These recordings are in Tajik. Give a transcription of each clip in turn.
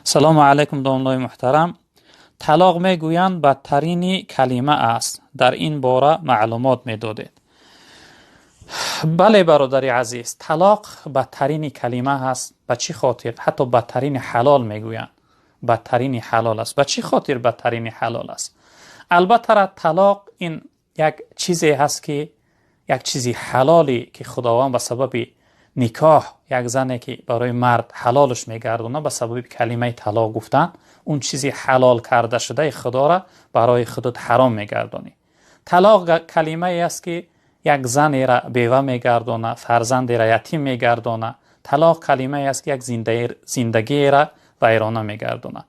Салому алайкум, домлои муҳтарам. Талоқ мегӯянд бадтарини калима аст. Дар ин бора маълумот медодед. Бале, бародари азиз, талоқ бадтарини калима ҳаст. Ба чӣ хотир? Ҳатто бадтарини ҳалол мегӯянд. Бадтарини ҳалол аст. Ба чӣ хотир бадтарини ҳалол аст? Албатта, талоқ ин як чизе ҳаст, ки як чизи ҳалоле ки Худованд ба сабаби никоҳ як зане ки барои мард ҳалолш мегардонад, ба сабаби калимаи талоқ гуфтан он чизи ҳалол карда шудаи Худоро барои худат ҳаром мегардонӣ. Талоқ калимае аст, ки як занеро бева мегардонад, фарзандеро ятим мегардонад. Талоқ калимае аст, ки як зиндагиеро вайрона мегардонад.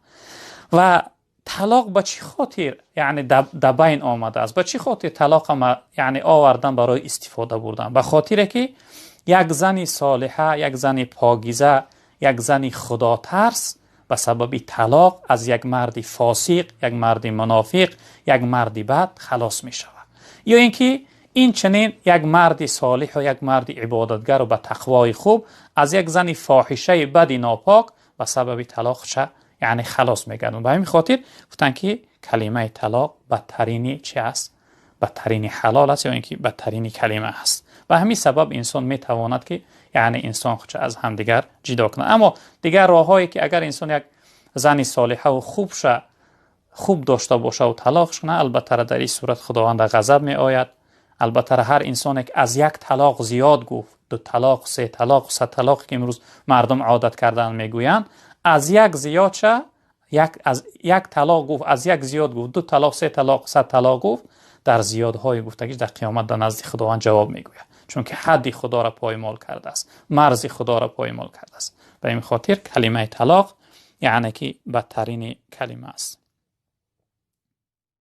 Ва талоқ ба чӣ хотир, яъне, да байн омадааст? Ба чӣ хотир талоқ, яъне, овардан барои истифода бурдан? Ба хотире ки як зани солиҳа, як зани покиза, як зани худотарс ба сабаби талоқ аз як марди фосиқ, як марди мунофиқ, як марди бад халос мешавад. Ё ин ки ин чунин як марди солиҳу як марди ибодатгару ба тақвои хуб аз як зани фоҳишаи бади нопок ба сабаби талоқша, яъне, халос мегардад. Ба ҳамин хотир гуфтанд, ки калимаи талоқ бадтарини чи аст? Бадтарини ҳалол аст ё ин ки бадтарини калима аст. Ба ҳамин сабаб инсон метавонад, ки, яъне, инсон худша аз ҳамдигар ҷидо кунад. Аммо дигар роҳҳое, ки агар инсон як зани солиҳаву хубша хуб дошта бошаву талоқш кунад, албатта, дар ин сурат Худованда ғазаб меояд. Албатта, ҳар инсоне ки аз як талоқ зиёд гуфт, ду талоқ, се талоқ, се талоқ, ки имрӯз мардум одат кардан мегӯянд, аз як зиёдша, як аз як талоқ гуфт, аз як зиёд гуфт, ду талоқ, се талоқ, 100 талоқ гуфт, дар зиёдҳои гуфтагиш дар қиёмат дар назди Худованд ҷавоб мегӯяд, чунки ҳадди Худоро поймол кардааст, марзи Худоро поймол кардааст. Ба ин хотир калимаи талоқ, яъне, ки бадтарини калима аст.